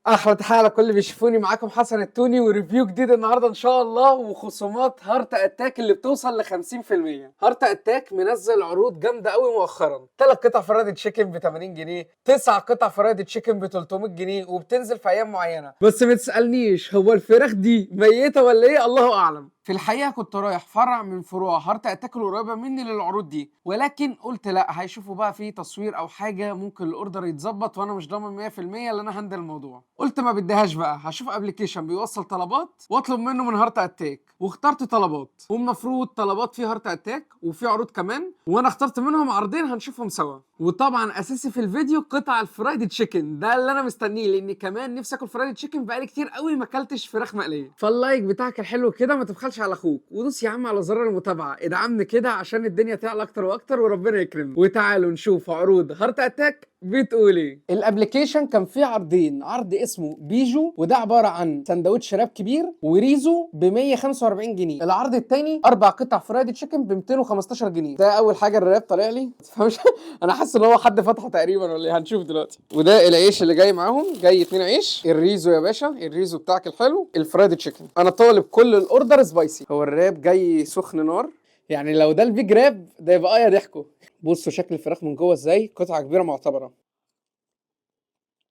احلى تحية على كل اللي بيشوفوني. معاكم حسن التوني و review جديد النهارده ان شاء الله، وخصومات Heart Attack اللي بتوصل ل 50%. Heart Attack منزل عروض جامدة قوي مؤخرا، ثلاث قطع fried chicken ب 80 جنيه، تسع قطع fried chicken ب 300 جنيه، وبتنزل في ايام معينه. بس ما تسالنيش هو الفراخ دي ميته ولا ايه، الله اعلم. في الحقيقة كنت رايح فرع من فروع Heart Attack القريبة مني للعروض دي، ولكن قلت لا، هيشوفوا بقى في تصوير او حاجه، ممكن ال order يتظبط وانا مش ضامن 100% ان انا handle الموضوع. قلت ما بديهاش بقى، هشوف application بيوصل طلبات واطلب منه من Heart Attack، واخترت طلبات، والمفروض طلبات فيه Heart Attack وفي عروض كمان، وانا اخترت منهم عرضين هنشوفهم سوا. وطبعا اساسي في الفيديو قطع ال fried chicken، ده اللي انا مستنيه، لان كمان نفسي اكل fried chicken، بقالي كتير قوي ما اكلتش فراخ مقليه. فال like بتاعك الحلو كده ما تبخلش على اخوك، ودوس يا عم على زرار المتابعه، ادعمني كده عشان الدنيا تعلى اكتر واكتر وربنا يكرمنا. وتعالوا نشوف عروض Heart Attack بتقول ايه. ال application كان فيه عرضين، عرض اسمه بيجو وده عبارة عن سندوتش wrap كبير وريزو ب 145 جنيه. العرض الثاني اربع قطع fried chicken ب 215 جنيه. ده اول حاجة ال wrap طالع لي، ما تفهمش، انا حاسس ان هو حد فتحه تقريبا ولا ايه، هنشوف دلوقتي. وده العيش اللي جاي معاهم، جاي اتنين عيش. الريزو يا باشا، الريزو بتاعك الحلو. ال fried chicken انا طالب كل ال order spicy. هو ال wrap جاي سخن نار، يعني لو ده ال big wrap ده يبقى اه يا ضحكوا. بصوا شكل الفراخ من جوه ازاي، قطعه كبيرة معتبره.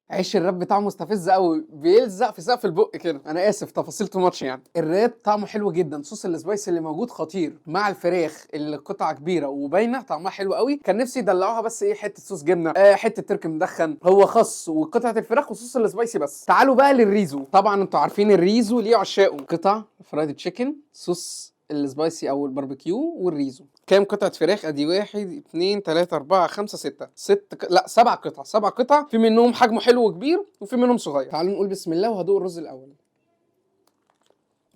عيش ال wrap بتاعه مستفز قوي، بيلزق في سقف البق كده، انا اسف تفاصيل too much يعني. ال wrap طعمه حلو جدا، صوص ال spicy اللي موجود خطير مع الفراخ اللي قطعه كبيرة وباينه، طعمها حلو قوي. كان نفسي يدلعوها بس ايه، حتة صوص جبنه، حتة تركي مدخن. هو خس وقطعه الفراخ وصوص ال spicy بس. تعالوا بقى للريزو. طبعا انتوا عارفين الريزو ليه عشاقه. قطع fried chicken، صوص ال spicy او الباربيكيو، والريزو. كام قطعة فراخ؟ ادي واحد، اتنين، تلاتة، اربعة، خمسة، ستة، لا سبع قطع، سبع قطع. في منهم حجمه حلو وكبير وفي منهم صغير. تعالوا نقول بسم الله وهدوق الرز الاول.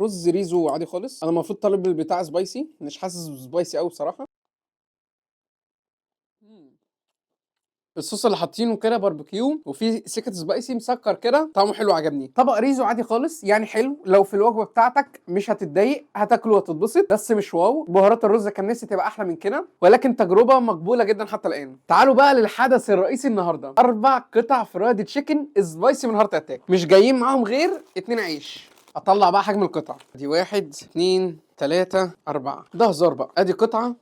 رز ريزو عادي خالص. انا المفروض طالب البتاع spicy، مش حاسس spicy قوي بصراحة. الصوص اللي حاطينه كده باربيكيو وفي سكة spicy، مسكر كده، طعمه حلو عجبني. طبق ريزو عادي خالص، يعني حلو لو في الوجبة بتاعتك مش هتتضايق، هتاكله وهتتبسط، بس مش wow. بهارات الرز كان نفسي تبقى احلى من كده، ولكن تجربه مقبولة جدا حتى الان. تعالوا بقى للحدث الرئيسي النهارده، اربع قطع fried chicken spicy من Heart Attack، مش جايين معاهم غير اتنين عيش. اطلع بقى حجم القطع دي، واحد، اتنين، تلاتة، أربعة. ده هزار بقى. ادي قطعة،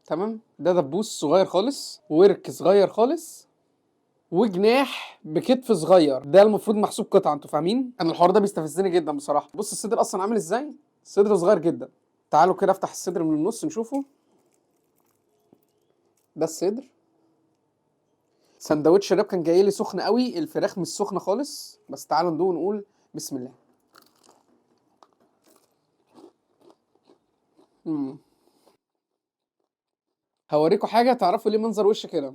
تمام، ده دبوس صغير خالص، ورك صغير خالص، وجناح بكتف صغير، ده المفروض محسوب قطعه. انتوا فاهمين؟ انا الحوار ده بيستفزني جدا بصراحه. بص الصدر اصلا عامل ازاي، صدر صغير جدا. تعالوا كده افتح الصدر من النص نشوفه. ده الصدر. سندوتش ال wrap كان جاي لي سخن قوي، الفراخ مش سخنة خالص، بس تعالوا ندوق ونقول بسم الله. هوريكم حاجة تعرفوا ليه منظر وش كده.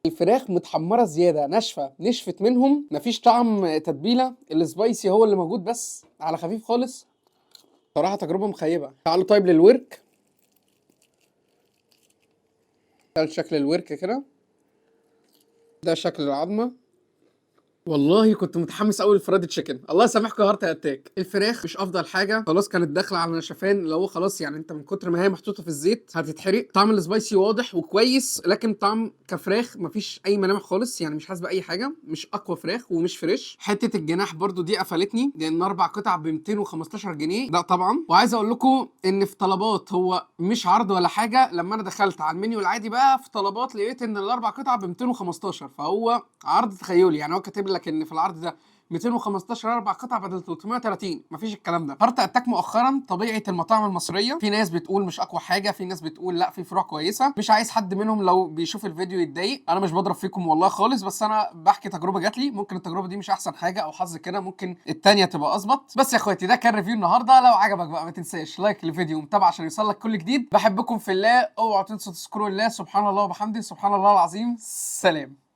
الفراخ متحمره زياده، ناشفه، نشفت منهم، مفيش طعم تتبيله، ال spicy هو اللي موجود بس على خفيف خالص. صراحة تجربه مخيبه. تعالوا طيب للورك. ده شكل الورك كده، ده شكل العظمة. والله كنت متحمس قوي لل fried chicken، الله يسامحكم يا Heart Attack. الفراخ مش افضل حاجة، خلاص كانت داخله على نشفان، اللي هو خلاص يعني انت من كتر ما هي محطوطة في الزيت هتتحرق. طعم ال spicy واضح وكويس، لكن طعم كفراخ مفيش اي ملامح خالص، يعني مش حاسس باي حاجة، مش اقوى فراخ ومش fresh. حتة الجناح برضو دي قفلتني، لان اربع قطع ب 215 جنيه ده طبعا. وعايز اقول لكم ان في طلبات هو مش عرض ولا حاجه، لما انا دخلت على المنيو العادي بقى في طلبات لقيت ان الاربع قطع ب 215، فهو عرض تخيلي، يعني هو كاتب لك ان في العرض ده 215 اربع قطع بدل 330، مفيش الكلام ده. Heart Attack مؤخرا طبيعة المطاعم المصريه، في ناس بتقول مش اقوى حاجه، في ناس بتقول لا في فروع كويسه. مش عايز حد منهم لو بيشوف الفيديو يتضايق، انا مش بضرب فيكم والله خالص، بس انا بحكي تجربه جات لي. ممكن التجربة دي مش احسن حاجة او حظ كده، ممكن التانية تبقى اظبط. بس يا اخواتي ده كان review النهارده. لو عجبك بقى ما تنساش like للفيديو ومتابعة عشان يوصلك كل جديد. بحبكم في الله، اوعوا تنسوا تذكروا الله. سبحان الله وبحمده، سبحان الله العظيم. سلام.